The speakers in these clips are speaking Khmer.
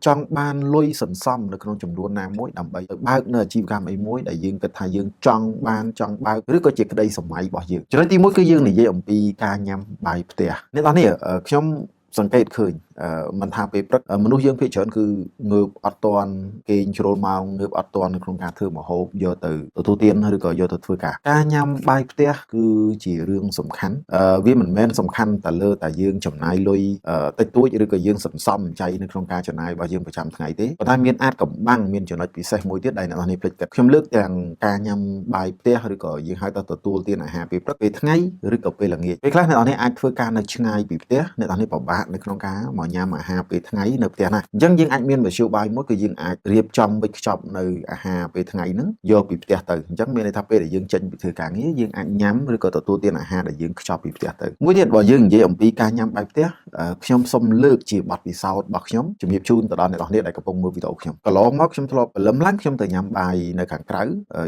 ចង់បានលុយសន្សំនៅក្នុងចំនួនណាមួយដើម្បីទៅបើកនៅអាជីវកម្មអីមួយដែលយើងគិតថាយើងចង់បានចង់បើកឬក៏ជាក្តីស្រមៃរបស់យើងចំណុចទីមួយគឺយើងនិយាយអំពីការញ៉ាំបាយផ្ទះអ្នកនរនេះខ្ញុំសង្កេតឃើញមិនថាពេលព្រឹកមនុស្សយើងភាគច្រើនគឺងើបអត់ទាន់គេងជ្រុលម៉ោងងើបអត់ទាន់នៅក្នុងការធ្វើម្ហូបយកទៅទទួលទានឬក៏យកទៅធ្វើការការញ៉ាំបាយផ្ទះគឺជារឿងសំខាន់វាមិនមែនសំខាន់តែលើតែយើងចំណាយលុយតិចតួចឬក៏យើងសន្សំចៃនៅក្នុងការចំណាយរបស់យើងប្រចាំថ្ងៃទេប៉ុន្តែមានអាចកំបាំងមានចំណុចពិសេសមួយទៀតដែលអ្នកនរនេះភ្លេចគិតខ្ញុំលើកទាំងការញ៉ាំបាយផ្ទះឬក៏យើងហៅថាទទួលទានអាហារពេលព្រឹកពេលថ្ងៃឬក៏ពេលល្ងាចពេលខ្លះអ្នកនរនេះអាចធ្វើការនៅឆ្ងាយពីផ្ទះអ្នកនរនេះពិបាកនៅក្នុងការមកញ៉ាំអាហារពេលថ្ងៃនៅផ្ទះណាអញ្ចឹងយើងអាចមានមធ្យោបាយមួយគឺយើងអាចរៀបចំវេចខ្ចប់នៅអាហារពេលថ្ងៃហ្នឹងយកពីផ្ទះទៅអញ្ចឹងមានន័យថាពេលដែលយើងចេញពីធ្វើការងារយើងអាចញ៉ាំឬក៏ទទួលទានអាហារដែលយើងខ្ចប់ពីផ្ទះទៅមួយទៀតបើយើងនិយាយអំពីការញ៉ាំបាយផ្ទះខ្ញុំសូមលើកជាបទពិសោធន៍របស់ខ្ញុំជំរាបជូនទៅដល់អ្នកនរគ្នាដែលកំពុងមើលវីដេអូខ្ញុំកន្លងមកខ្ញុំធ្លាប់ព្រលឹមឡើងខ្ញុំទៅញ៉ាំបាយនៅខាងក្រៅ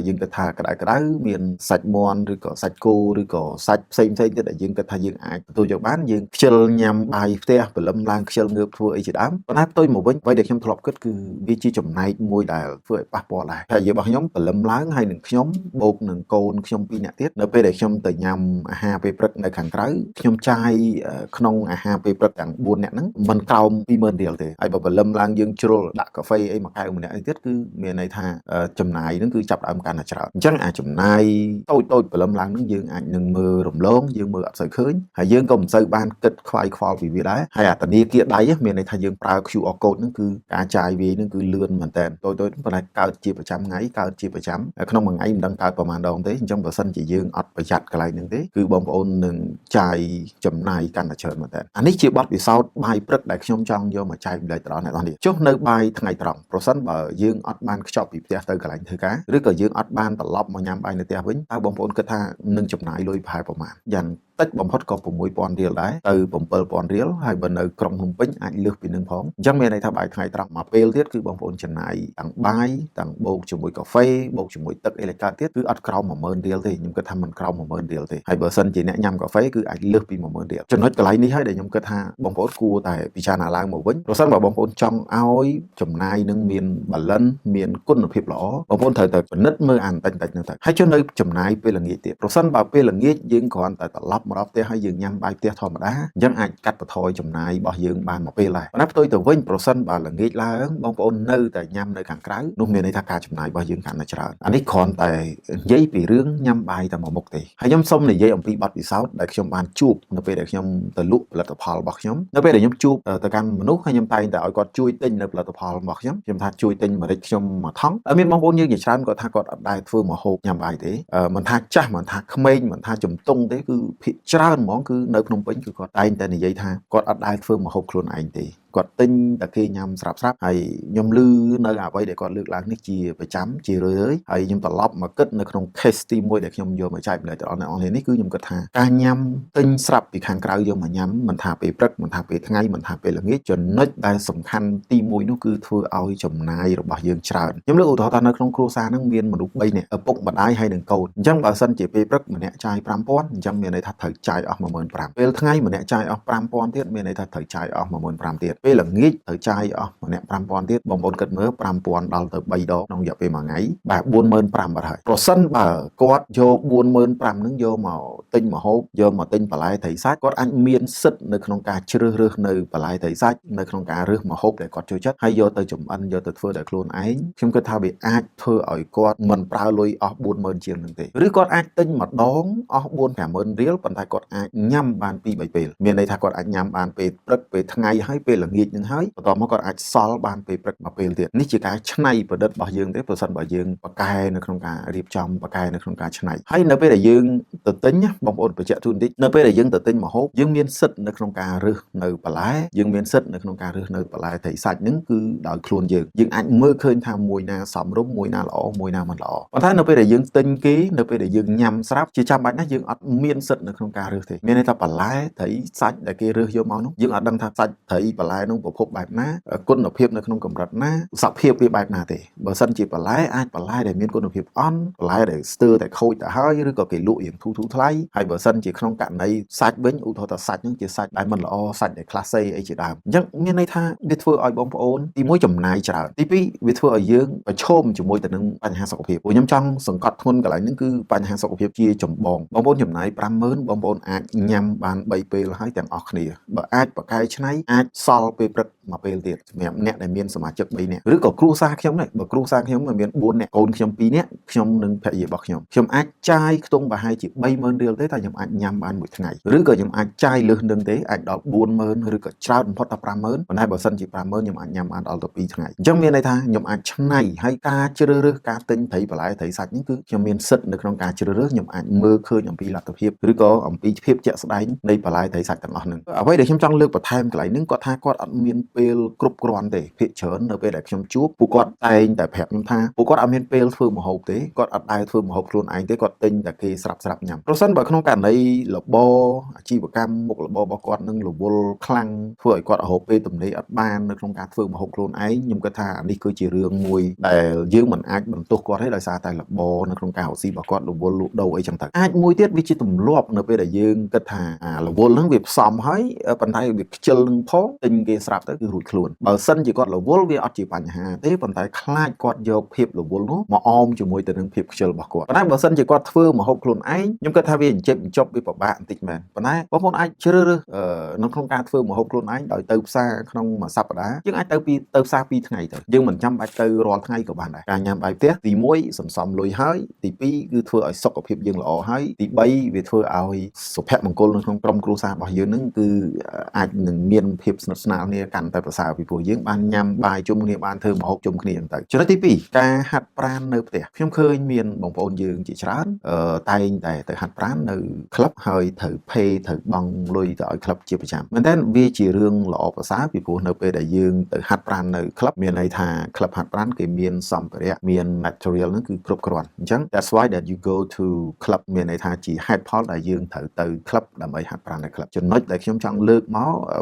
យើងគិតថាក្តៅក្តៅមានសាច់មាន់ឬក៏សាច់គោឬក៏សាច់ផ្សេងផ្សេងទៀតដែលយើងគិតថាយើងអាចទទួលយកបានយើងខ្ជិលញ៉ាំបាយផ្ទះព្រលឹមឡើងខ្ជិលងើបធ្វើអីជាដើមប៉ុន្តែផ្ទុយមកវិញអ្វីដែលខ្ញុំធ្លាប់គិតគឺវាជាចំណែកមួយដែលធ្វើឲ្យប៉ះពាល់ដែរភរិយារបស់ខ្ញុំព្រលឹមឡើងហើយនឹងខ្ញុំបូកនឹងកូនខ្ញុំពីរនាក់ទៀតនៅពេលដែលខ្ញុំទៅញ៉ាំអាហារពេលព្រឹកនៅខាងក្រៅខ្ញុំចាយក្នុងអាហារពេលព្រឹកទាំង4នាក់ហ្នឹងមិនក្រោម20000រៀលទេហើយបើព្រលឹមឡើងយើងជ្រុលដាក់កាហ្វេអីមួយកែវម្នាក់អីទៀតគឺមានន័យថាចំណាយហ្នឹងគឺចាប់ដើមកាន់តែច្រើនអញ្ចឹងអាចំណាយតូចតូចព្រលឹមឡើងហ្នឹងយើងអាចនឹងមើលរំលងយើងមើលអត់សូវឃើញហើយយើងក៏មិនសូវបានគិតខ្វាយខ្វល់ពីវាដែរហើយអាធនាគារដៃមានន័យថាយើងប្រើ QR code ហ្នឹងគឺការចាយវាយហ្នឹងគឺលឿនមែនតើតូចតូចប៉ុន្តែកើតជាប្រចាំថ្ងៃកើតជាប្រចាំក្នុងមួយថ្ងៃមិនដឹងកើតប្រហែលដងទេអញ្ចឹងបើសិនជាយើងអត់ប្រយ័ត្នកន្លែងហ្នឹងទេគឺបងប្អូននឹងចាយចំណាយកាន់តែច្រើនមែនតើអានេះជាបទពិសោធន៍បាយព្រឹកដែលខ្ញុំចង់យកមកចែករំលែកទៅដល់អ្នកនរនេះចុះនៅបាយថ្ងៃត្រង់ប្រសិនបើយើងអត់បានខ្ចប់ពីផ្ទះទៅកន្លែងធ្វើការឬក៏យើងអត់បានត្រឡប់មកញ៉ាំបាយនៅផ្ទះវិញតើបងប្អូនគិតថានឹងចំណាយលុយប្រហែលប្រមាណយ៉ាងតិចបំផុតក៏6000រៀលដែរទៅ7000រៀលហើយបើនៅក្រុងភ្នំពេញអាចលើសពីនឹងផងអញ្ចឹងមានន័យថាបាយថ្ងៃត្រង់មួយពេលទៀតគឺបងប្អូនចំណាយទាំងបាយទាំងបូកជាមួយកាហ្វេបូកជាមួយទឹកអីលេកើតទៀតគឺអត់ក្រោម10000រៀលទេខ្ញុំគិតថាមិនក្រោម10000រៀលទេហើយបើសិនជាអ្នកញ៉ាំកាហ្វេគឺអាចលើសពី10000រៀលចំណុចកន្លែងនេះហើយដែលខ្ញុំគិតថាបងប្អូនគួរតែពិចារណាឡើងមកវិញប្រសិនបើបងប្អូនចង់ឲ្យចំណាយនឹងមាន balance មានគុណភាពល្អបងប្អូនត្រូវតែពិនិត្យមើលអានតិចតិចហ្នឹងទៅហើយចុះនៅចំណាយពេលល្ងាចទៀតប្រសិនបើពេលល្ងាចយើងគ្រាន់តែត្រឡប់មកដល់ផ្ទះហើយយើងញ៉ាំបាយផ្ទះធម្មតាអញ្ចឹងអាចកាត់បន្ថយចំណាយរបស់យើងបានមួយពេលដែរប៉ុន្តែផ្ទុយទៅវិញប្រសិនបើល្ងាចឡើងបងប្អូននៅតែញ៉ាំនៅខាងក្រៅនោះមានន័យថាការចំណាយរបស់យើងកាន់តែច្រើនអានេះគ្រាន់តែនិយាយពីរឿងញ៉ាំបាយតែមួយមុខទេហើយខ្ញុំសូមនិយាយអំពីបទពិសោធន៍ដែលខ្ញុំបានជួបនៅពេលដែលខ្ញុំទៅលក់ផលិតផលរបស់ខ្ញុំនៅពេលដែលខ្ញុំជួបទៅកាន់មនុស្សហើយខ្ញុំតែងតែឲ្យគាត់ជួយទិញនៅផលិតផលរបស់ខ្ញុំខ្ញុំថាជួយទិញម្រេចខ្ញុំមួយថង់ហើយមានបងប្អូនយើងជាច្រើនគាត់ថាគាត់អត់ដែលធ្វើម្ហូបញ៉ាំបាយទេមិនថាចាស់មិនថាក្មេងមិនថាជំទង់ទេគឺភាគច្រើនហ្មងគឺនៅភ្នំពេញគឺគាត់តែងតែនិយាយថាគាត់អត់ដែលធ្វើម្ហូបខ្លួនឯងទេគាត់ទិញតែគេញ៉ាំស្រាប់ស្រាប់ហើយខ្ញុំឮនៅអ្វីដែលគាត់លើកឡើងនេះជាប្រចាំជារឿយៗហើយខ្ញុំត្រឡប់មកគិតនៅក្នុង case ទី1ដែលខ្ញុំយកមកចែករំលែកទៅដល់អ្នកនរនេះគឺខ្ញុំគិតថាការញ៉ាំទិញស្រាប់ពីខាងក្រៅយកមកញ៉ាំមិនថាពេលព្រឹកមិនថាពេលថ្ងៃមិនថាពេលល្ងាចចំណុចដែលសំខាន់ទី1នោះគឺធ្វើឲ្យចំណាយរបស់យើងច្រើនខ្ញុំលើកឧទាហរណ៍ថានៅក្នុងគ្រួសារហ្នឹងមានមនុស្ស3នាក់ឪពុកម្ដាយហើយនិងកូនអញ្ចឹងបើសិនជាពេលព្រឹកម្នាក់ចាយ5000អញ្ចឹងមានន័យថាត្រូវចាយអស់15000ពេលថ្ងៃម្នាក់ចាយអស់5000ទៀតមានន័យថាត្រូវចាយអស់15000ទៀតពេលល្ងាចត្រូវចាយអស់ម្នាក់5000ទៀតបងប្អូនគិតមើល5000ដល់ទៅ3ដងក្នុងរយៈពេលមួយថ្ងៃបាទ45000បាត់ហើយប្រសិនបើគាត់យក45000ហ្នឹងយកមកទិញម្ហូបយកមកទិញបន្លែត្រីសាច់គាត់អាចមានសិទ្ធិនៅក្នុងការជ្រើសរើសនៅបន្លែត្រីសាច់នៅក្នុងការរើសម្ហូបដែលគាត់ចូលចិត្តហើយយកទៅចម្អិនយកទៅធ្វើដោយខ្លួនឯងខ្ញុំគិតថាវាអាចធ្វើឲ្យគាត់មិនប្រើលុយអស់40000ជាងហ្នឹងទេឬគាត់អាចទិញម្ដងអស់4 50000រៀលប៉ុន្តែគាត់អាចញ៉ាំបាន2 3ពេលមានន័យថាគាត់អាចញ៉ាំបានពេលព្រឹកពេលថ្ងៃហើយពេលល្ងាចនឹងហើយបន្ទាប់មកគាត់អាចសល់បានពេលព្រឹកមួយពេលទៀតនេះជាការច្នៃប្រឌិតរបស់យើងទេប្រសិនបើយើងបកកែនៅក្នុងការរៀបចំបកកែនៅក្នុងការច្នៃហើយនៅពេលដែលយើងទៅទិញណាបងប្អូនបញ្ជាក់ជូនបន្តិចនៅពេលដែលយើងទៅទិញម្ហូបយើងមានសិទ្ធិនៅក្នុងការរើសនៅបន្លែយើងមានសិទ្ធិនៅក្នុងការរើសនៅបន្លែត្រីសាច់ហ្នឹងគឺដោយខ្លួនយើងយើងអាចមើលឃើញថាមួយណាសមរម្យមួយណាល្អមួយណាមិនល្អប៉ុន្តែនៅពេលដែលយើងទិញគេនៅពេលដែលយើងញ៉ាំស្រាប់ជាចាំបាច់ណាស់យើងអត់មានសិទ្ធិនៅក្នុងការរើសទេមានន័យថាបន្លែត្រីសាច់ដែលគេរើសយកមកនោះយើងអត់ដឹងថាសាច់ត្រីបន្លែ នោះប្រភពបែបណាគុណភាពនៅក្នុងកម្រិតណាសភាពវាបែបណាទេបើសិនជាបន្លែអាចបន្លែដែលមានគុណភាពអន់បន្លែដែលស្ទើរតែខូចទៅហើយឬក៏គេលក់រៀងធូរធូរថ្លៃហើយបើសិនជាក្នុងករណីសាច់វិញឧទាហរណ៍ថាសាច់ហ្នឹងជាសាច់ដែលមិនល្អសាច់ដែល class C អីជាដើមអញ្ចឹងមានន័យថាវាធ្វើឲ្យបងប្អូនទីមួយចំណាយច្រើនទីពីរវាធ្វើឲ្យយើងប្រឈមជាមួយទៅនឹងបញ្ហាសុខភាពព្រោះខ្ញុំចង់សង្កត់ធ្ងន់កន្លែងហ្នឹងគឺបញ្ហាសុខភាពជាចម្បងបងប្អូនចំណាយ50000បងប្អូនអាចញ៉ាំបាន3ពេលហើយទាំងអស់គ្នាបើអាចបកកែឆ្នៃអាចសល់ពេលព្រឹកមួយពេលទៀតសម្រាប់អ្នកដែលមានសមាជិក3នាក់ឬក៏គ្រួសារខ្ញុំដែរបើគ្រួសារខ្ញុំមាន4នាក់កូនខ្ញុំ2នាក់ខ្ញុំនិងភរិយារបស់ខ្ញុំខ្ញុំអាចចាយខ្ទង់ប្រហែលជា30000រៀលទេតែខ្ញុំអាចញ៉ាំបានមួយថ្ងៃឬក៏ខ្ញុំអាចចាយលើសនឹងទេអាចដល់40000ឬក៏ច្រើនបំផុតដល់50000ប៉ុន្តែបើសិនជា50000ខ្ញុំអាចញ៉ាំបានដល់ទៅ2ថ្ងៃអញ្ចឹងមានន័យថាខ្ញុំអាចឆ្នៃហើយការជ្រើសរើសការទិញត្រីបន្លែត្រីសាច់នេះគឺខ្ញុំមានសិទ្ធិនៅក្នុងការជ្រើសរើសខ្ញុំអាចមើលឃើញអំពីលទ្ធភាពឬក៏អំពីភាពជាក់ស្ដែងនៃបន្លែត្រីសាច់ទាំងអស់ហ្នឹងអ្វីដែលខ្ញុំចង់លើកបន្ថែមកន្លែងហ្នឹងគាត់ថាគាត់អត់មានពេលគ្រប់គ្រាន់ទេភាគច្រើននៅពេលដែលខ្ញុំជួបពួកគាត់តែងតែប្រាប់ខ្ញុំថាពួកគាត់អត់មានពេលធ្វើម្ហូបទេគាត់អត់ដែលធ្វើម្ហូបខ្លួនឯងទេគាត់ទិញតែគេស្រាប់ស្រាប់ញ៉ាំប្រសិនបើក្នុងករណីរបរអាជីវកម្មមុខរបររបស់គាត់នឹងរវល់ខ្លាំងធ្វើឲ្យគាត់រហូតពេលទំនេរអត់បាននៅក្នុងការធ្វើម្ហូបខ្លួនឯងខ្ញុំគិតថាអានេះគឺជារឿងមួយដែលយើងមិនអាចបន្ទោសគាត់ទេដោយសារតែរបរនៅក្នុងការរកស៊ីរបស់គាត់រវល់លក់ដូរអីចឹងទៅអាចមួយទៀតវាជាទម្លាប់នៅពេលដែលយើងគិតថាអារវល់ហ្នឹងវាផ្សំហើយប៉ុន្តែវាខ្ជិលនឹងផងទិញគេស្រាប់ទៅគឺរួចខ្លួនបើសិនជាគាត់រវល់វាអត់ជាបញ្ហាទេប៉ុន្តែខ្លាចគាត់យកភាពរវល់នោះមកអមជាមួយទៅនឹងភាពខ្ជិលរបស់គាត់ប៉ុន្តែបើសិនជាគាត់ធ្វើម្ហូបខ្លួនឯងខ្ញុំគិតថាវាអញ្ជិបអញ្ចប់វាពិបាកបន្តិចមែនប៉ុន្តែបងប្អូនអាចជ្រើសរើសនៅក្នុងការធ្វើម្ហូបខ្លួនឯងដោយទៅផ្សារក្នុងមួយសប្តាហ៍យើងអាចទៅពីទៅផ្សារ2ថ្ងៃទៅយើងមិនចាំបាច់ទៅរាល់ថ្ងៃក៏បានដែរការញ៉ាំបាយផ្ទះទី1សន្សំលុយហើយទី2គឺធ្វើឲ្យសុខភាពយើងល្អហើយទី3វាធ្វើឲ្យសុភមង្គលនៅក្នុងក្រុមគ្រួសាររបស់យើងនឹងគឺអាចនឹងមានភាពស្និទ្ធស្នាលគ្នាកាន់តែប្រសើរពីព្រោះយើងបានញ៉ាំបាយជុំគ្នាបានធ្វើម្ហូបជុំគ្នាហ្នឹងទៅចំណុចទី2ការហាត់ប្រាណនៅផ្ទះខ្ញុំឃើញមានបងប្អូនយើងជាច្រើនតែងតែទៅហាត់ប្រាណនៅក្លឹបហើយត្រូវ pay ត្រូវបង់លុយទៅឲ្យក្លឹបជាប្រចាំមែនតើវាជារឿងល្អប្រសើរពីព្រោះនៅពេលដែលយើងទៅហាត់ប្រាណនៅក្លឹបមានន័យថាក្លឹបហាត់ប្រាណគេមានសម្ភារៈមាន material ហ្នឹងគឺគ្រប់គ្រាន់អញ្ចឹង that's why that you go to club មានន័យថាជាហេតុផលដែលយើងត្រូវទៅក្លឹបដើម្បីហាត់ប្រាណនៅក្លឹបចំណុចដែលខ្ញុំចង់លើកម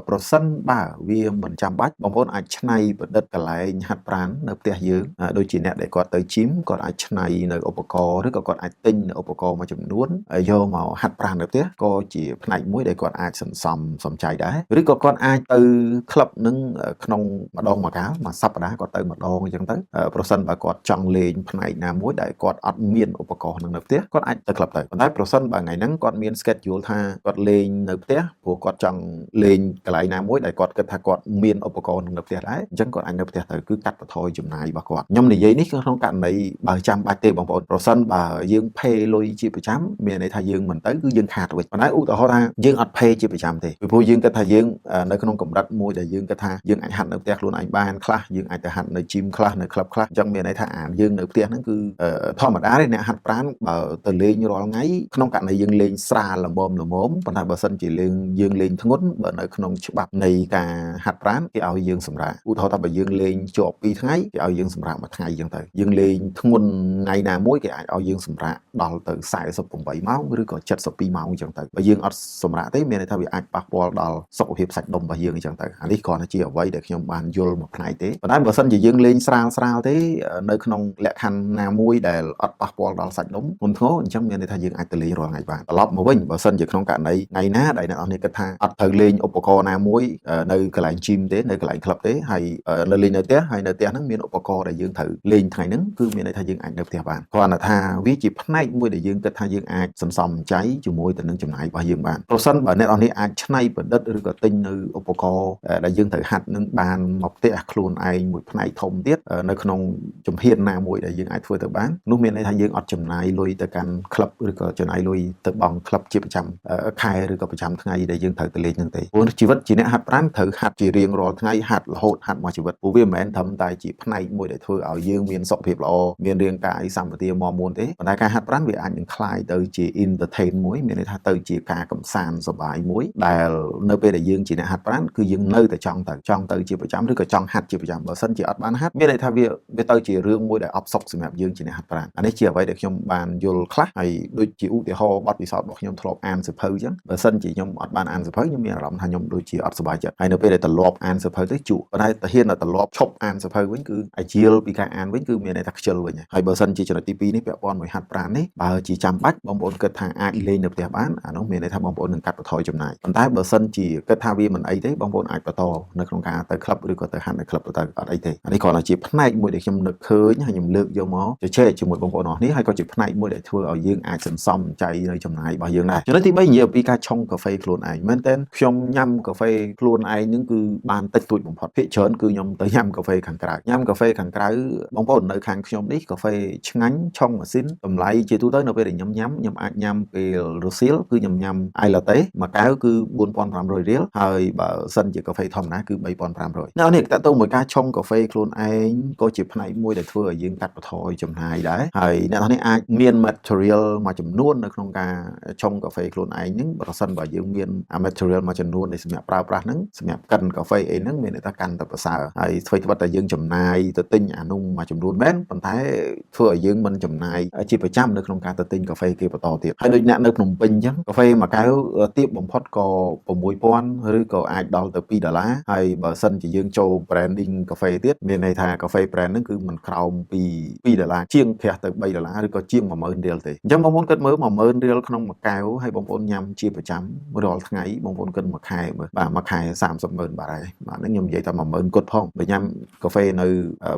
កប្រសិនបើវាមិនចាំបាច់បងប្អូនអាចច្នៃប្រឌិតកន្លែងហាត់ប្រាណនៅផ្ទះយើងដូចជាអ្នកដែលគាត់ទៅ gym គាត់អាចច្នៃនៅឧបករណ៍ឬក៏គាត់អាចទិញនៅឧបករណ៍មួយចំនួនយកមកហាត់ប្រាណនៅផ្ទះក៏ជាផ្នែកមួយដែលគាត់អាចសន្សំសំចៃដែរឬក៏គាត់អាចទៅក្លឹបនឹងក្នុងម្ដងមួយកាលមួយសប្តាហ៍គាត់ទៅម្ដងអញ្ចឹងទៅប្រសិនបើគាត់ចង់លេងផ្នែកណាមួយដែលគាត់អត់មានឧបករណ៍នឹងនៅផ្ទះគាត់អាចទៅក្លឹបទៅប៉ុន្តែប្រសិនបើថ្ងៃហ្នឹងគាត់មាន schedule ថាគាត់លេងនៅផ្ទះព្រោះគាត់ចង់លេងកន្លែងណាមួយដែលគាត់គិតថាគាត់មានឧបករណ៍នឹងនៅផ្ទះដែរអញ្ចឹងគាត់អាចនៅផ្ទះទៅគឺកាត់បន្ថយចំណាយរបស់គាត់ខ្ញុំនិយាយនេះគឺក្នុងករណីបើចាំបាច់ទេបងប្អូនប្រសិនបើយើង pay លុយជាប្រចាំមានន័យថាយើងមិនទៅគឺយើងខាតវិញប៉ុន្តែឧទាហរណ៍ថាយើងអត់ pay ជាប្រចាំទេពីព្រោះយើងគិតថាយើងនៅក្នុងកម្រិតមួយដែលយើងគិតថាយើងអាចហាត់នៅផ្ទះខ្លួនឯងបានខ្លះយើងអាចទៅហាត់នៅ gym ខ្លះនៅ club ខ្លះអញ្ចឹងមានន័យថាអាយើងនៅផ្ទះហ្នឹងគឺធម្មតាទេអ្នកហាត់ប្រាណបើទៅលេងរាល់ថ្ងៃក្នុងករណីយើងលេងស្រាលល្មមល្មមប៉ុន្តែបើសិនជាលេងយើងលេងធ្ងន់បើនៅក្នុងច្បាប់នៃការហាត់ប្រាណគេឲ្យយើងសម្រាកឧទាហរណ៍ថាបើយើងលេងជាប់2ថ្ងៃគេឲ្យយើងសម្រាកមួយថ្ងៃអញ្ចឹងទៅយើងលេងធ្ងន់ថ្ងៃណាមួយគេអាចឲ្យយើងសម្រាកដល់ទៅ48ម៉ោងឬក៏72ម៉ោងអញ្ចឹងទៅបើយើងអត់សម្រាកទេមានន័យថាវាអាចប៉ះពាល់ដល់សុខភាពសាច់ដុំរបស់យើងអញ្ចឹងទៅអានេះគ្រាន់តែជាអ្វីដែលខ្ញុំបានយល់មួយផ្នែកទេប៉ុន្តែបើសិនជាយើងលេងស្រាលស្រាលទេនៅក្នុងលក្ខខណ្ឌណាមួយដែលអត់ប៉ះពាល់ដល់សាច់ដុំធ្ងន់ធ្ងរអញ្ចឹងមានន័យថាយើងអាចទៅលេងរាល់ថ្ងៃបានត្រឡប់មកវិញបើសិនជាក្នុងករណីថ្ងៃណាដែលអ្នកនរគ្នាគិតថាអត់ត្រូវលេងឧបករណ៍ណាមួយនៅកន្លែង gym ទេនៅកន្លែង club ទេហើយនៅលេងនៅផ្ទះហើយនៅផ្ទះហ្នឹងមានឧបករណ៍ដែលយើងត្រូវលេងថ្ងៃហ្នឹងគឺមានន័យថាយើងអាចនៅផ្ទះបានគ្រាន់តែថាវាជាផ្នែកមួយដែលយើងគិតថាយើងអាចសន្សំចៃជាមួយទៅនឹងចំណាយរបស់យើងបានប្រសិនបើអ្នកនរគ្នាអាចច្នៃប្រឌិតឬក៏ទិញនៅឧបករណ៍ដែលយើងត្រូវហាត់នឹងបានមកផ្ទះខ្លួនឯងមួយផ្នែកធំទៀតនៅក្នុងជំហានណាមួយដែលយើងអាចធ្វើទៅបាននោះមានន័យថាយើងអត់ចំណាយលុយទៅកាន់ក្លឹបឬក៏ចំណាយលុយទៅបង់ក្លឹបជាប្រចាំខែឬក៏ប្រចាំថ្ងៃដែលយើងត្រូវទៅលេងហ្នឹងទេព្រោះជីវិតជាអ្នកហាត់ប្រាណត្រូវហាត់ជារៀងរាល់ថ្ងៃហាត់រហូតហាត់មកជីវិតព្រោះវាមិនមែនត្រឹមតែជាផ្នែកមួយដែលធ្វើឲ្យយើងមានសុខភាពល្អមានរាងកាយសម្បទាមាំមួនទេប៉ុន្តែការហាត់ប្រាណវាអាចនឹងក្លាយទៅជា entertain មួយមានន័យថាទៅជាការកំសាន្តសប្បាយមួយដែលនៅពេលដែលយើងជាអ្នកហាត់ប្រាណគឺយើងនៅតែចង់ទៅចង់ទៅជាប្រចាំឬក៏ចង់ហាត់ជាប្រចាំបើសិនជាអត់បានហាត់មានន័យថាវាវាទៅជារឿងមួយដែលអផ្សុកសម្រាប់យើងជាអ្នកហាត់ប្រាណអានេះជាអ្វីដែលខ្ញុំបានយល់ខ្លះហើយដូចជាឧទាហរណ៍បទពិសោធន៍របស់ខ្ញុំធ្លាប់អានសៀវភៅអញ្ចឹងបើសិនជាខ្ញុំអត់បានអានសៀវភៅខ្ញុំមានអារម្មណ៍ថាខ្ញុំដូចជាអត់សប្បាយចិត្តហើយនៅពេល ពេលដែលត្រឡប់អានសៀវភៅទៅជក់ប៉ុន្តែតែហ៊ានតែត្រឡប់ឈប់អានសៀវភៅវិញគឺអាជាលពីការអានវិញគឺមានន័យថាខ្ជិលវិញហើយបើសិនជាចំណុចទី2នេះពាក់ព័ន្ធមួយហាត់ប្រាណនេះបើជាចាំបាច់បងប្អូនគិតថាអាចលេងនៅផ្ទះបានអានោះមានន័យថាបងប្អូននឹងកាត់បន្ថយចំណាយប៉ុន្តែបើសិនជាគិតថាវាមិនអីទេបងប្អូនអាចបន្តនៅក្នុងការទៅក្លឹបឬក៏ទៅហាត់នៅក្លឹបទៅអត់អីទេអានេះគ្រាន់តែជាផ្នែកមួយដែលខ្ញុំនឹកឃើញហើយខ្ញុំលើកយកមកជជែកជាមួយបងប្អូនអស់នេះហើយក៏ជាផ្នែកមួយដែលធ្វើឲ្យយើងអាចសន្សំចៃនៅចំណាយរបស់យើងដែរចំណុចទី3និយាយអំពីការឆុងកាហ្វេខ្លួនឯងមែនតើខ្ញុំញ៉ាំកាហ្វេខ្លួនឯងនឹងគឺបានតិចតួចបំផុតភាគច្រើនគឺខ្ញុំទៅញ៉ាំកាហ្វេខាងក្រៅញ៉ាំកាហ្វេខាងក្រៅបងប្អូននៅខាងខ្ញុំនេះកាហ្វេឆ្ងាញ់ឆុងម៉ាស៊ីនតម្លៃជាទូទៅនៅពេលដែលខ្ញុំញ៉ាំខ្ញុំអាចញ៉ាំពេលរសៀលគឺខ្ញុំញ៉ាំiced latte មួយកែវគឺ4500រៀលហើយបើសិនជាកាហ្វេធម្មតាគឺ3500នៅនេះតើទៅមួយការឆុងកាហ្វេខ្លួនឯងក៏ជាផ្នែកមួយដែលធ្វើឲ្យយើងកាត់បន្ថយចំណាយដែរហើយអ្នកនរនេះអាចមាន material មួយចំនួននៅក្នុងការឆុងកាហ្វេខ្លួនឯងហ្នឹងប្រសិនបើយើងមាន material មួយចំនួនដែលសម្រាប់ប្រើប្រាស់ហ្នឹងសម្រាប់កិនកាហ្វេអីហ្នឹងមានន័យថាកាន់តែប្រសើរហើយធ្វើត្បិតតែយើងចំណាយទៅទិញអានោះមួយចំនួនមែនប៉ុន្តែធ្វើឲ្យយើងមិនចំណាយជាប្រចាំនៅក្នុងការទៅទិញកាហ្វេគេបន្តទៀតហើយដូចអ្នកនៅភ្នំពេញអញ្ចឹងកាហ្វេមួយកែវទាបបំផុតក៏6000ឬក៏អាចដល់ទៅ2ដុល្លារហើយបើសិនជាយើងចូល branding កាហ្វេទៀតមានន័យថាកាហ្វេ brand ហ្នឹងគឺមិនក្រោមពី2ដុល្លារជាងប្រាស់ទៅ3ដុល្លារឬក៏ជាង10000រៀលទេអញ្ចឹងបងប្អូនគិតមើល10000រៀលក្នុងមួយកែវហើយបងប្អូនញ៉ាំជាប្រចាំរាល់ថ្ងៃបងប្អូនគិតមួយខែមើលបាទមួយខែ30ម៉ឺនបាតហើយបាទហ្នឹងខ្ញុំនិយាយតែ10000គត់ផងបើញ៉ាំកាហ្វេនៅ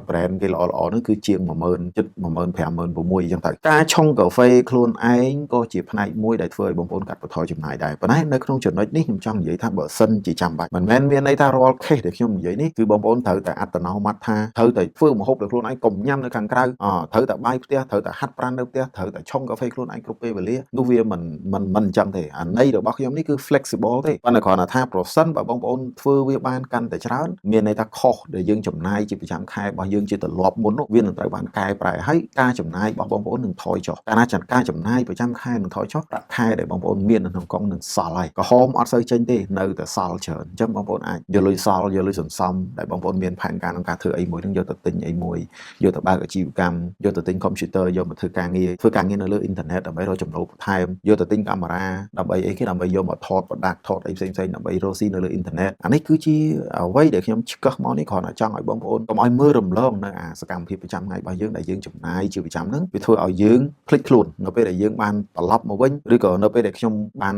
brand គេល្អៗហ្នឹងគឺជាង10000ជិត15000 16000អញ្ចឹងទៅការឆុងកាហ្វេខ្លួនឯងក៏ជាផ្នែកមួយដែលធ្វើឲ្យបងប្អូនកាត់បន្ថយចំណាយដែរប៉ុន្តែនៅក្នុងចំណុចនេះខ្ញុំចង់និយាយថាបើសិនជាចាំបាច់មិនមែនមានន័យថារាល់ case ដែលខ្ញុំនិយាយនេះគឺបងប្អូនត្រូវតែអត្តនោម័តថាត្រូវតែធ្វើម្ហូបដោយខ្លួនឯងកុំញ៉ាំនៅខាងក្រៅអត្រូវតែបាយផ្ទះត្រូវតែហាត់ប្រាណនៅផ្ទះត្រូវតែឆុងកាហ្វេខ្លួនឯងគ្រប់ពេលវេលានោះវាមិនមិនមិនអញ្ចឹងទេអាន័យរបស់ខ្ញុំនេះគឺ flexible ទេប៉ុន្តែគ្រាន់តែថាប្រសិនបើបងប្អូនធ្វើវាបានកាន់តែច្រើនមានន័យថាខុសដែលយើងចំណាយជាប្រចាំខែរបស់យើងជាទម្លាប់មុននោះវានឹងត្រូវបានកែប្រែហើយការចំណាយរបស់បងប្អូននឹងថយចុះកាលណាចាការចំណាយប្រចាំខែនឹងថយចុះប្រាក់ខែដែលបងប្អូនមាននៅក្នុងកុងនឹងសល់ហើយក្រហមអត់សូវចេញទេនៅតែសល់ច្រើនអញ្ចឹងបងប្អូនអាចយកលុយសល់យកលុយសន្សំដែលបងប្អូនមានផែនការក្នុងការធ្វើអីមួយនឹងយកទៅទិញអីមួយយកទៅបើកអាជីវកម្មយកទៅទិញកុំព្យូទ័រយកមកធ្វើការងារធ្វើការងារនៅលើអ៊ីនធឺណិតដើម្បីរកចំណូលបន្ថែមយកទៅទិញកាមេរ៉ាដើម្បីអីគេដើម្បីយកមកថតប្រដាប់ថតអីផ្សេងៗដើម្បីរកស៊ីនៅលើអ៊ីនធឺណិតអានេះគឺជាអ្វីដែលខ្ញុំឆ្កឹះមកនេះគ្រាន់តែចង់ឲ្យបងប្អូនកុំឲ្យមើលរំលងនៅអាសកម្មភាពប្រចាំថ្ងៃរបស់យើងដែលយើងចំណាយជាប្រចាំហ្នឹងវាធ្វើឲ្យយើងភ្លេចខ្លួននៅពេលដែលយើងបានត្រឡប់មកវិញឬក៏នៅពេលដែលខ្ញុំបា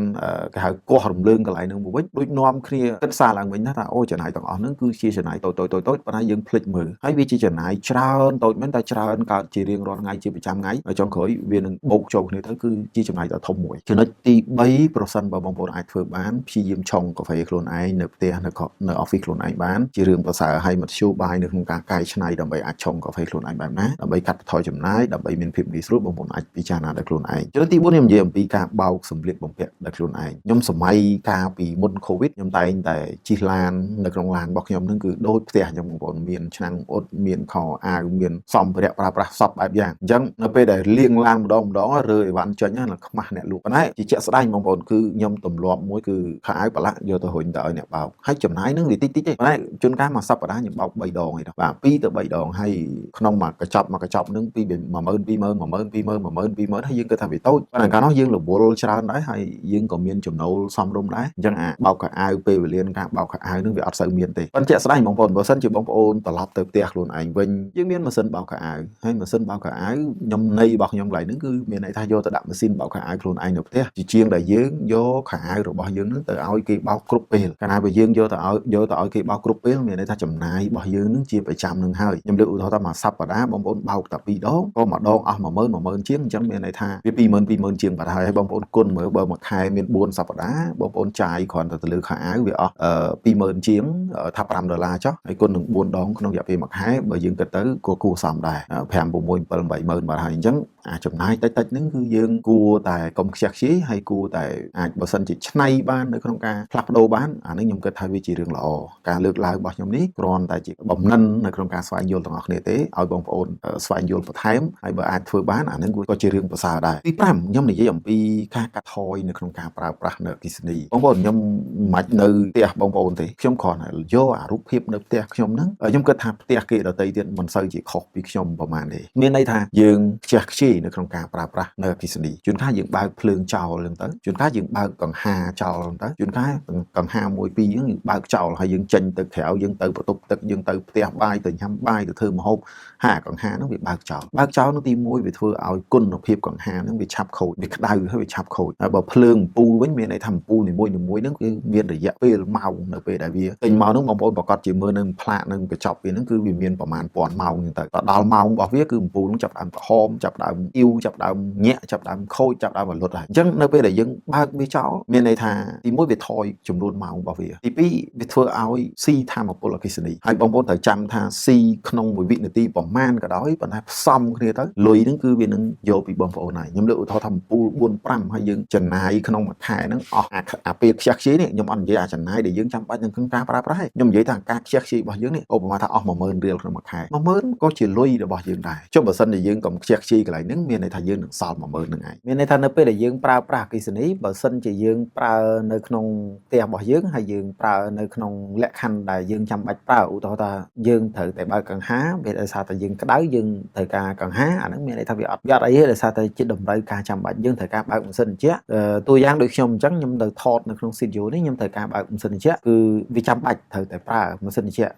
នគេហៅកោះរំលើងកន្លែងហ្នឹងមកវិញដូចនាំគ្នាគិតសារឡើងវិញថាអូចំណាយទាំងអស់ហ្នឹងគឺជាចំណាយតូចតូចតូចតូចប៉ុន្តែយើងភ្លេចមើលហើយវាជាចំណាយច្រើនតូចមែនតែច្រើនកើតជារៀងរាល់ថ្ងៃជាប្រចាំថ្ងៃហើយចុងក្រោយវានឹងបូកចូលគ្នាទៅគឺជាចំណាយដ៏ធំមួយចំណុចទី3ប្រសិនបើបងប្អូនអាចធ្វើបានព្យាយាមឆុងកាហ្វេខ្លួនឯងនៅផ្ទះនៅនៅ office ខ្លួនឯងបានជារឿងប្រសើរហើយមធ្យោបាយនៅក្នុងការកែច្នៃដើម្បីអាចឆុងកាហ្វេខ្លួនឯងបែបណាដើម្បីកាត់បន្ថយចំណាយដើម្បីមានភាពងាយស្រួលបងប្អូនអាចពិចារណាដោយខ្លួនឯងចំណុចទី4ខ្ញុំនិយាយអំពីការបោកសម្លៀកបំពាក់ដោយខ្លួនឯងខ្ញុំសម័យកាលពីមុន Covid ខ្ញុំតែងតែជិះឡាននៅក្នុងឡានរបស់ខ្ញុំនឹងគឺដូចផ្ទះខ្ញុំបងប្អូនមានឆ្នាំងអ៊ុតមានខោអាវមានសម្ភារៈប្រើប្រាស់សពបែបយ៉ាងអញ្ចឹងនៅពេលដែលលាងឡានម្ដងម្ដងរើអីវ៉ាន់ចេញណាខ្មាស់អ្នកលក់ប៉ុន្តែជាជាក់ស្ដែងបងប្អូនគឺខ្ញុំទម្លាប់មួយគឺខោអាវប្រឡាក់យកទៅរុញទៅឲ្យអ្នកបោកហើយចំណាយនឹងវាតិចតិចទេប៉ុន្តែជួនកាលមួយសប្តាហ៍ខ្ញុំបោក3ដងឯងបាទ2ទៅ3ដងហើយក្នុងមួយកញ្ចប់មួយកញ្ចប់នឹងពី10000 20000 10000 20000 10000 20000ហើយយើងគិតថាវាតូចប៉ុន្តែកាលនោះយើងរវល់ច្រើនដែរហើយយើងក៏មានចំណូលសមរម្យដែរអញ្ចឹងអាបោកខោអាវពេលវេលាការបោកខោអាវនឹងវាអត់សូវមានទេប៉ុន្តែជាក់ស្ដែងបងប្អូនបើសិនជាបងប្អូនត្រឡប់ទៅផ្ទះខ្លួនឯងវិញយើងមានម៉ាស៊ីនបោកខោអាវហើយម៉ាស៊ីនបោកខោអាវខ្ញុំន័យរបស់ខ្ញុំកន្លែងហ្នឹងគឺមានន័យថាយកទៅដាក់ម៉ាស៊ីនបោកខោអាវខ្លួនឯងនៅផ្ទះជាជាងដែលយើងយកខោអាវរបស់យើងនឹងទៅឲ្យគេបោកគ្រប់ពេលកាលណាបើយើងយកទៅឲ្យគេបោកគ្រប់ពេលមានន័យថាចំណាយរបស់យើងនឹងជាប្រចាំនឹងហើយខ្ញុំលើកឧទាហរណ៍ថាមួយសប្តាហ៍បងប្អូនបោកតែ2ដងក៏មួយដងអស់10000 10000ជាងអញ្ចឹងមានន័យថាវា20000 20000ជាងបាត់ហើយហើយបងប្អូនគុណមើលបើមួយខែមាន4សប្តាហ៍បងប្អូនចាយគ្រាន់តែទៅលើខោអាវវាអស់20000ជាងថា5ដុល្លារចុះហើយគុណនឹង4ដងក្នុងរយៈពេលមួយខែបើយើងគិតទៅក៏គួរសមដែរ5 6 7 80000បាត់ហើយអញ្ចឹងអាចចំណាយតិចតិចហ្នឹងគឺយើងគួរតែកុំខ្ជះខ្ជាយហើយគួរតែអាចបើសិនជាឆ្នៃបាននៅក្នុងការផ្លាស់ប្ដូរបានអានេះខ្ញុំគិតថាវាជារឿងល្អការលើកឡើងរបស់ខ្ញុំនេះគ្រាន់តែជាបំណិននៅក្នុងការស្វែងយល់ទាំងអស់គ្នាទេឲ្យបងប្អូនស្វែងយល់បន្ថែមហើយបើអាចធ្វើបានអានឹងក៏ជារឿងប្រសើរដែរទី5ខ្ញុំនិយាយអំពីការកាត់ថយនៅក្នុងការប្រើប្រាស់នៅអគ្គិសនីបងប្អូនខ្ញុំមិននៅផ្ទះបងប្អូនទេខ្ញុំគ្រាន់តែយកអារូបភាពនៅផ្ទះខ្ញុំហ្នឹងខ្ញុំគិតថាផ្ទះគេដទៃទៀតមិនសូវជាខុសពីខ្ញុំប្រហែលទេមានន័យថាយើងខ្ជះខ្ជាយ នៅក្នុងការប្រើប្រាស់នៅអគ្គិសនីជួនកាលយើងបើកភ្លើងចោលហ្នឹងទៅជួនកាលយើងបើកកង្ហាចោលហ្នឹងទៅជួនកាលកង្ហាមួយពីរហ្នឹងយើងបើកចោលហើយយើងចេញទៅក្រៅយើងទៅបន្ទប់ទឹកយើងទៅផ្ទះបាយទៅញ៉ាំបាយទៅធ្វើម្ហូបហាកង្ហាហ្នឹងវាបើកចោលបើកចោលនោះទី1វាធ្វើឲ្យគុណភាពកង្ហាហ្នឹងវាឆាប់ខូចវាក្តៅហើយវាឆាប់ខូចហើយបើភ្លើងអំពូលវិញមានន័យថាអំពូលនីមួយៗហ្នឹងគឺមានរយៈពេលម៉ោងនៅពេលដែលវាទិញមកហ្នឹងបងប្អូនប្រកាសជាមើលនឹងផ្លាកនឹងកញ្ចប់វាហ្នឹងគឺវាមានប្រមាណពាន់ម៉ោងហ្នឹងទៅដល់ម៉ោងរបស់វាគឺអំពូលហ្នឹងចាប់ដើមក្រហមចាប់ដើមអ៊ីវចាប់ដើមញាក់ចាប់ដើមខូចចាប់ដើមរលត់ហើយអញ្ចឹងនៅពេលដែលយើងបើកវាចោលមានន័យថាទី1វាថយចំនួនម៉ោងរបស់វាទី2វាធ្វើឲ្យស៊ីធម្មពលអគ្គិសនីហើយបងប្អូនត្រូវចាំថាស៊ីក្នុងមួយវិនាទីប្រមាណក៏ដោយប៉ុន្តែផ្សំគ្នាទៅលុយហ្នឹងគឺវានឹងយកពីបងប្អូនហើយខ្ញុំលើកឧទាហរណ៍ថាអំពូល4 5ហើយយើងចំណាយក្នុងមួយខែហ្នឹងអស់អាពេលខ្ជះខ្ជាយនេះខ្ញុំអត់និយាយអាចំណាយដែលយើងចាំបាច់នឹងក្នុងការប្រើប្រាស់ទេខ្ញុំនិយាយថាការខ្ជះខ្ជាយរបស់យើងនេះឧបមាថាអស់10000រៀលក្នុងមួយខែ10000ក៏ជាលុយរបស់យើងដែរចុះបើសិនជាយើងកុំខ្ជះខ្ជាយកន្លែងហ្នឹងមានន័យថាយើងនឹងសល់10000ហ្នឹងឯងមានន័យថានៅពេលដែលយើងប្រើប្រាស់អគ្គិសនីបើសិនជាយើងប្រើនៅក្នុងផ្ទះរបស់យើងហើយយើងប្រើនៅក្នុងលក្ខខណ្ឌដែលយើងចាំបាច់ប្រើឧទាហរណ៍ថាយើងត្រូវតែបើកកង្ហាវាដោយសារតែយើងក្តៅយើងត្រូវការកង្ហាអាហ្នឹងមានន័យថាវាអត់អីទេដោយសារតែជាតម្រូវការចាំបាច់យើងត្រូវការបើកម៉ាស៊ីនត្រជាក់តួយ៉ាងដូចខ្ញុំអញ្ចឹងខ្ញុំទៅថតនៅក្នុង studio នេះខ្ញុំត្រូវការបើកម៉ាស៊ីនត្រជាក់គឺវាចាំបាច់ត្រូវតែប្រើម៉ាស៊ីនត្រជាក់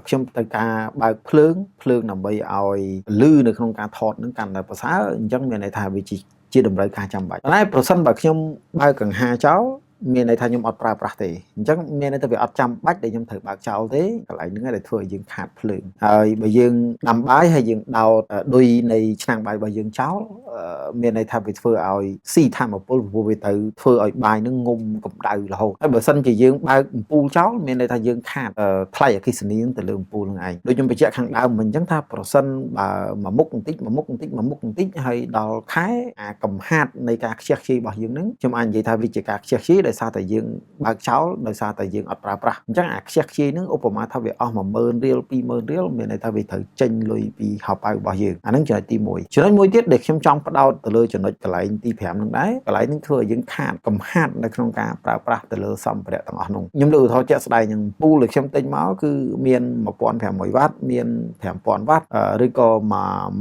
ខ្ញុំត្រូវការបើកភ្លើងភ្លើងដើម្បីឲ្យលឺនៅក្នុងការថតនឹងកាន់តែប្រសើរអញ្ចឹងមានន័យថាវាជាតម្រូវការចាំបាច់តែប្រសិនបើខ្ញុំបើកកង្ហាចោលមានន័យថាខ្ញុំអត់ប្រើប្រាស់ទេអញ្ចឹងមានន័យថាវាអត់ចាំបាច់ដែលខ្ញុំត្រូវបើកចោលទេកន្លែងហ្នឹងដែលធ្វើឲ្យយើងខាតភ្លើងហើយបើយើងដាំបាយហើយយើងដោតឌុយនៃឆ្នាំងបាយរបស់យើងចោលមានន័យថាវាធ្វើឲ្យស៊ីធម្មពលព្រោះវាទៅធ្វើឲ្យបាយហ្នឹងងុំកម្ដៅរហូតហើយបើសិនជាយើងបើកអំពូលចោលមានន័យថាយើងខាតថ្លៃអគ្គិសនីទៅលើអំពូលហ្នឹងឯងដូចខ្ញុំបញ្ជាក់ខាងដើមមិញអញ្ចឹងថាប្រសិនបើមួយមុខបន្តិចមួយមុខបន្តិចមួយមុខបន្តិចហើយដល់ខែអាកំហាតនៃការខ្ជះខ្ជាយរបស់យើងហ្នឹងខ្ញុំអាចនិយាយថាវាជាការខ្ជះខ្ជាយដោយសារតែយើងបើកចោលដោយសារតែយើងអត់ប្រើប្រាស់អញ្ចឹងអាខ្ជះខ្ជាយហ្នឹងឧបមាថាវាអស់10000រៀល20000រៀលមានន័យថាវាត្រូវចេញលុយពីហោប៉ៅរបស់យើងអាហ្នឹងចំណុចទី1ចំណុចមួយទៀតដែលខ្ញុំចង់ផ្ដោតទៅលើចំណុចកន្លែងទី5ហ្នឹងដែរកន្លែងហ្នឹងធ្វើឲ្យយើងខាតកំហាតនៅក្នុងការប្រើប្រាស់ទៅលើសម្ភារៈទាំងអស់នោះខ្ញុំលើកឧទាហរណ៍ជាក់ស្ដែងនឹងពូលដែលខ្ញុំទិញមកគឺមាន1500វ៉ាត់មាន5000វ៉ាត់ឬក៏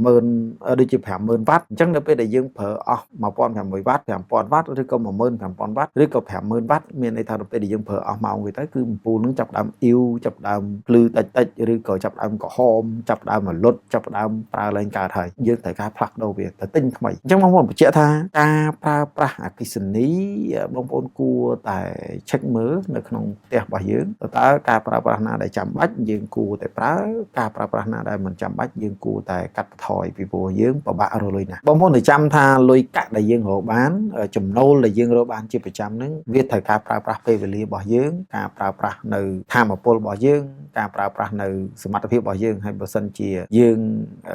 10000ដូចជា50000វ៉ាត់អញ្ចឹងនៅពេលដែលយើងប្រើអស់1500វ៉ាត់5000វ៉ាត់ឬក៏15000វ៉ាត់ឬក៏50000វ៉ាត់មានន័យថាដល់ពេលដែលយើងប្រើអស់ម៉ោងវាទៅគឺអំពូលនឹងចាប់ដើមអ៊ីវចាប់ដើមភ្លឺតិចតិចឬក៏ចាប់ដើមក្រហមចាប់ដើមរលត់ចាប់ដើមប្រើលែងកើតហើយយើងត្រូវការផ្លាស់ប្ដូរវាទៅទិញថ្មីអញ្ចឹងបងប្អូនបញ្ជាក់ថាការប្រើប្រាស់អគ្គិសនីបងប្អូនគួរតែ check មើលនៅក្នុងផ្ទះរបស់យើងតើការប្រើប្រាស់ណាដែលចាំបាច់យើងគួរតែប្រើការប្រើប្រាស់ណាដែលមិនចាំបាច់យើងគួរតែកាត់បន្ថយពីព្រោះយើងពិបាករកលុយណាស់បងប្អូនត្រូវចាំថាលុយកាក់ដែលយើងរកបានចំណូលដែលយើងរកបានជាប្រចាំហ្នឹងវាត្រូវការប្រើប្រាស់ពេលវេលារបស់យើងការប្រើប្រាស់នៅធម៌ពលរបស់យើងការប្រើប្រាស់នៅសមត្ថភាពរបស់យើងហើយបើសិនជាយើង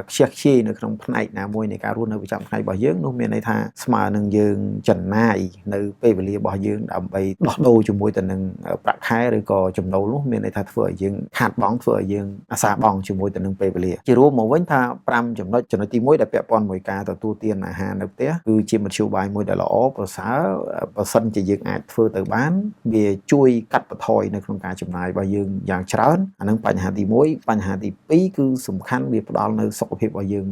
ខ្ជះខ្ជាយនៅក្នុងផ្នែកណាមួយនៃការរស់នៅប្រចាំថ្ងៃរបស់យើងនោះមានន័យថាស្មើនឹងយើងចំណាយនៅពេលវេលារបស់យើងដើម្បីដោះដូរជាមួយទៅនឹងប្រាក់ខែឬក៏ចំណូលនោះមានន័យថាធ្វើឲ្យយើងខាតបង់ធ្វើឲ្យយើងអាសាបង់ជាមួយទៅនឹងពេលវេលាជារួមមកវិញថា5ចំណុចចំណុចទី1ដែលពាក់ព័ន្ធមួយការទទួលទានអាហារនៅផ្ទះគឺជាមធ្យោបាយមួយដែលល្អប្រសើរបើសិនជាយើងអាចធ្វើទៅបានវាជួយកាត់បន្ថយនៅក្នុងការចំណាយរបស់យើងយ៉ាងច្រើនអានឹងបញ្ហាទី1បញ្ហាទី2គឺសំខាន់វាផ្ដល់នៅសុខភាពរបស់យើង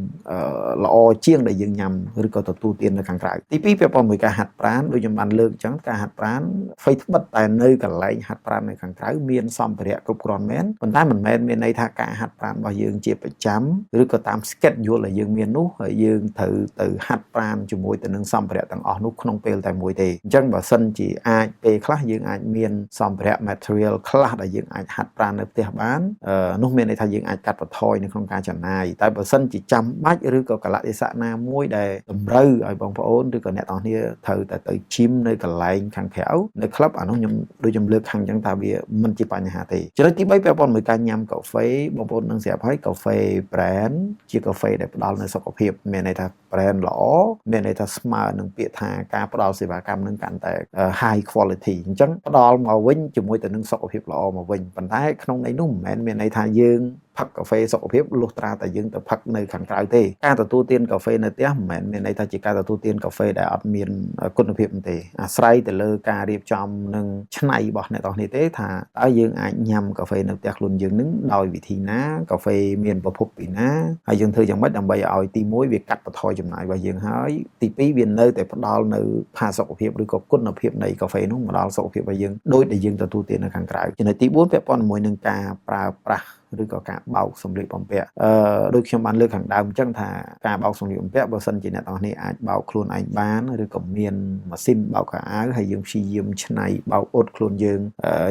ល្អជាងដែលយើងញ៉ាំឬក៏ទទួលទាននៅខាងក្រៅទី2ពាក់ព័ន្ធមួយការហាត់ប្រាណដូចខ្ញុំបានលើកអញ្ចឹងការហាត់ប្រាណហ្វៃត្បិតតែនៅកន្លែងហាត់ប្រាណនៅខាងក្រៅមានសម្ភារៈគ្រប់គ្រាន់មែនប៉ុន្តែមិនមែនមានន័យថាការហាត់ប្រាណរបស់យើងជាប្រចាំឬក៏តាម schedule ដែលយើងមាននោះយើងត្រូវទៅហាត់ប្រាណជាមួយទៅនឹងសម្ភារៈទាំងអស់នោះក្នុងពេលតែមួយទេអញ្ចឹងបើសិនជាអាចពេលខ្លះយើងអាចមានសម្ភារៈ material ខ្លះដែលយើងអាចហាត់ប្រាណនៅផ្ទះបាននោះមានន័យថាយើងអាចកាត់បន្ថយនៅក្នុងការចំណាយតែបើសិនជាចាំបាច់ឬក៏កលៈទេសៈណាមួយដែលតម្រូវឲ្យបងប្អូនឬក៏អ្នកទាំងគ្នាត្រូវតែទៅ gym នៅកន្លែងខាងក្រៅនៅក្លឹបអានោះខ្ញុំដូចខ្ញុំលើកខាងអញ្ចឹងថាវាមិនជាបញ្ហាទេចំណុចទី3ពាក់ព័ន្ធមួយការញ៉ាំកាហ្វេបងប្អូននឹងស្រាប់ហើយកាហ្វេ brand ជាកាហ្វេដែលផ្ដល់នូវសុខភាពមានន័យថា brand ល្អមានន័យថាស្មើនឹងពាក្យថាការផ្ដល់សេវាកម្មនឹងកាន់តែ high quality អញ្ចឹងផ្ដល់មកវិញជាមួយទៅនឹងសុខភាពល្អមកវិញប៉ុន្តែក្នុងន័យនោះមិនមែនមានន័យថាយើង ផឹកកាហ្វេសុខភាពលុះត្រាតែយើងទៅផឹកនៅខាងក្រៅទេការទទួលទានកាហ្វេនៅផ្ទះមិនមែនមានន័យថាជាការទទួលទានកាហ្វេដែលអត់មានគុណភាពទេអាស្រ័យទៅលើការរៀបចំនិងច្នៃរបស់អ្នកទាំងគ្នាទេថាតើយើងអាចញ៉ាំកាហ្វេនៅផ្ទះខ្លួនយើងនឹងដោយវិធីណាកាហ្វេមានប្រភពពីណាហើយយើងធ្វើយ៉ាងម៉េចដើម្បីឲ្យទី1វាកាត់បន្ថយចំណាយរបស់យើងហើយទី2វានៅតែផ្ដល់នៅផាសុកភាពឬក៏គុណភាពនៃកាហ្វេនោះមកដល់សុខភាពរបស់យើងដោយដែលយើងទទួលទាននៅខាងក្រៅចំណុចទី4ពាក់ព័ន្ធជាមួយនឹងការប្រើប្រាស់ឬក៏ការបោកសម្លៀកបំពាក់ដូចខ្ញុំបានលើកខាងដើមអញ្ចឹងថាការបោកសម្លៀកបំពាក់បើសិនជាអ្នកទាំងនេះអាចបោកខ្លួនឯងបានឬក៏មានម៉ាស៊ីនបោកខោអាវហើយយើងព្យាយាមច្នៃបោកអ៊ុតខ្លួនយើង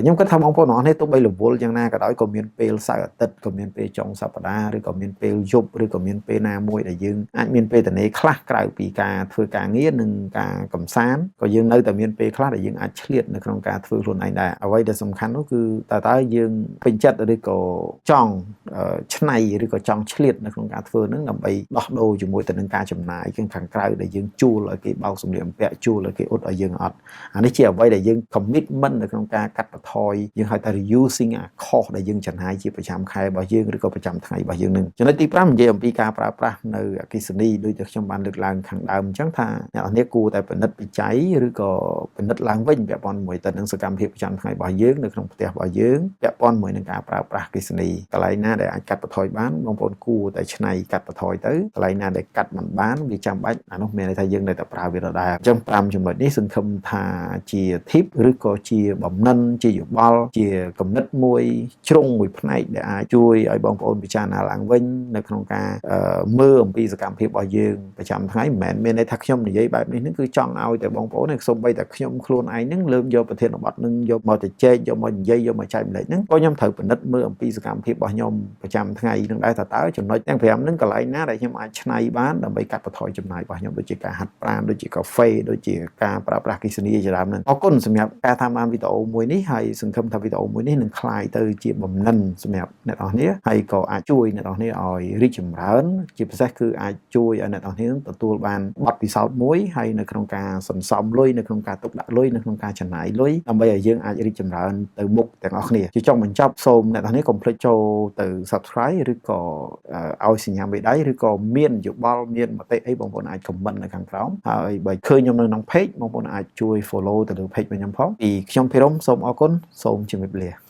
ខ្ញុំគិតថាបងប្អូនទាំងអស់នេះទោះបីរវល់យ៉ាងណាក៏ដោយក៏មានពេលសៅរ៍អាទិត្យក៏មានពេលចុងសប្តាហ៍ឬក៏មានពេលយប់ឬក៏មានពេលណាមួយដែលយើងអាចមានពេលទំនេរខ្លះក្រៅពីការធ្វើការងារនិងការកំសាន្តក៏យើងនៅតែមានពេលខ្លះដែលយើងអាចឆ្លៀតនៅក្នុងការធ្វើខ្លួនឯងដែរអ្វីដែលសំខាន់នោះគឺតើយើងពេញចិត្តឬក៏ចង់ច្នៃឬក៏ចង់ឆ្លៀតនៅក្នុងការធ្វើនឹងដើម្បីដោះដូរជាមួយទៅនឹងការចំណាយខាងក្រៅដែលយើងជួលឲ្យគេបោកសម្លៀកបំពាក់ជួលឲ្យគេអ៊ុតឲ្យយើងអត់អានេះជាអ្វីដែលយើង commitment នៅក្នុងការកាត់បន្ថយយើងហៅថា reducing អា cost ដែលយើងចំណាយជាប្រចាំខែរបស់យើងឬក៏ប្រចាំថ្ងៃរបស់យើងនឹងចំណុចទី5និយាយអំពីការប្រើប្រាស់នៅអគ្គិសនីដូចដែលខ្ញុំបានលើកឡើងខាងដើមអញ្ចឹងថាអ្នកនរគួរតែពិនិត្យវិច័យឬក៏ពិនិត្យឡើងវិញពាក់ព័ន្ធមួយទៅនឹងសកម្មភាពប្រចាំថ្ងៃរបស់យើងនៅក្នុងផ្ទះរបស់យើងពាក់ព័ន្ធមួយនឹងការប្រើប្រាស់អគ្គិសនីកន្លែងណាដែលអាចកាត់បន្ថយបានបងប្អូនគួរតែច្នៃកាត់បន្ថយទៅកន្លែងណាដែលកាត់មិនបានវាចាំបាច់អានោះមានន័យថាយើងនៅតែប្រើវាដដែលអញ្ចឹង5ចំណុចនេះសង្ឃឹមថាជា tip ឬក៏ជាបំណិនជាយោបល់ជាគំនិតមួយជ្រុងមួយផ្នែកដែលអាចជួយឲ្យបងប្អូនពិចារណាឡើងវិញនៅក្នុងការមើលអំពីសកម្មភាពរបស់យើងប្រចាំថ្ងៃមិនមែនមានន័យថាខ្ញុំនិយាយបែបនេះនឹងគឺចង់ឲ្យតែបងប្អូនសូម្បីតែខ្ញុំខ្លួនឯងនឹងលើកយកប្រធានបទនឹងយកមកទៅចែកយកមកនិយាយយកមកចែកម្លែកនឹងក៏ខ្ញុំត្រូវពិនិត្យមើលអំពីសកម្មភាពរបស់ខ្ញុំប្រចាំថ្ងៃនឹងដែរថាតើចំណុចទាំង5ហ្នឹងកន្លែងណាដែលខ្ញុំអាចច្នៃបានដើម្បីកាត់បន្ថយចំណាយរបស់ខ្ញុំដូចជាការហាត់ប្រាណដូចជាកាហ្វេដូចជាការប្រើប្រាស់អគ្គិសនីជាដើមហ្នឹងអរគុណសម្រាប់ការតាមដានវីដេអូមួយនេះហើយសង្ឃឹមថាវីដេអូមួយនេះនឹងក្លាយទៅជាបំណិនសម្រាប់អ្នកនរគ្នាហើយក៏អាចជួយអ្នកនរគ្នាឲ្យរីកចម្រើនជាពិសេសគឺអាចជួយឲ្យអ្នកនរគ្នាទទួលបានបទពិសោធន៍មួយហើយនៅក្នុងការសន្សំលុយនៅក្នុងការទុកដាក់លុយនៅក្នុងការចំណាយលុយដើម្បីឲ្យយើងអាចរីកចម្រើនទៅមុខទាំងអស់គ្នាជាចុងបញ្ចប់សូមអ្នកនរគ្នាកុំភ្លេចចូលទៅ subscribe ឬក៏ឲ្យសញ្ញាមេដៃឬក៏មានយោបល់មានមតិអីបងប្អូនអាច comment នៅខាងក្រោមហើយបើឃើញខ្ញុំនៅក្នុង page បងប្អូនអាចជួយ follow ទៅលើ page របស់ខ្ញុំផងពីខ្ញុំភិរមសូមអរគុណសូមជម្រាបលា។